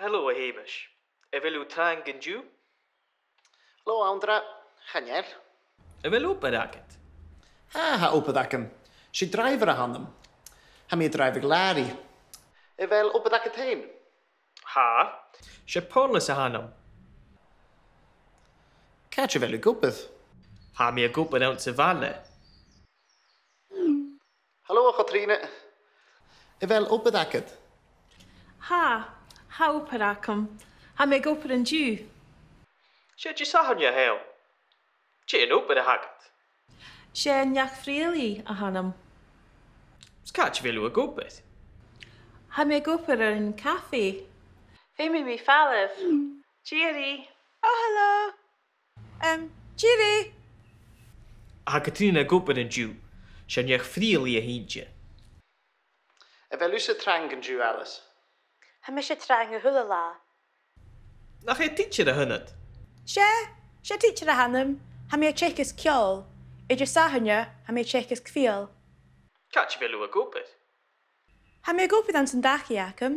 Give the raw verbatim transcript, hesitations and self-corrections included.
Hello, a Sheumais. A bheil thu trang an-diugh? Hello, Anndra. Chan eil. A bheil obair agad? Tha, tha obair agam. 'S e dràibhear a th' annam. Tha mi a' dràibheadh làraidh. A bheil obair agad fhèin? Tha. 'S e Pòrlas a th' annam. Càit a bheil thu ag obair? Tha mi ag obair anns a' bhaile. Hello, a Chatrìona. A bheil obair agad? Tha, tha obair agam. Tha mi ag obair an-diugh. 'S e Disathairne a th' ann. Dè an obair a th' agad? 'S e neach-frithealaidh a th' annam. 'S càit a bheil thu ag obair? Tha mi ag obair air an cafaidh. Feumaidh mi falbh. Tìoraidh. Oh, hello. Em, tìoraidh. Tha Catrìona ag obair an-diugh. 'S e neach-frithealaidh a th' innte. A bheil thusa trang an-diugh, Alice? Tha mise trang a h-uile latha. Nach e tidsear a th' annad? 'S e, 's e tidsear a th' annam. Tha mi a' teagasg ceòl. Air Disathairne, tha mi a' teagasg fidheall. Càit a bheil thu ag obair? Tha mi ag obair anns an dachaigh agam.